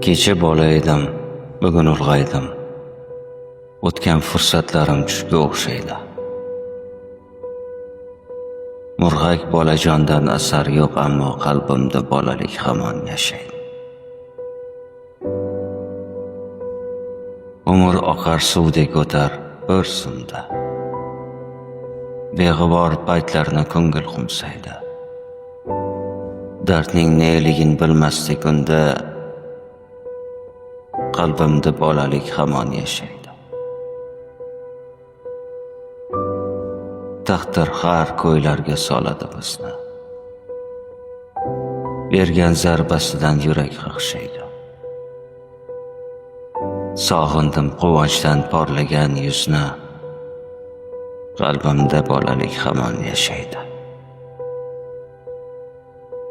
Kecha bola edim, bugun ulg'aydim. O'tgan fursatlarim tushga o'xshaydi. Murg'ak bolajondan asar yo'q, ammo qalbimda bolalik hamon yashaydi. Umr oqar suvdek o'tar bir zumda. Beg'ubor paytlarni ko'ngil qo'msaydi. Dardning neligin bilmasdik unda, qalbimda bolalik hamon yashaydi. Taqdir har ko'ylarga soladi bizni. Bergan zarbasidan yurak qaqshaydi. Sog'indim quvonchdan porlagan yuzni. Qalbimda bolalik hamon yashaydi.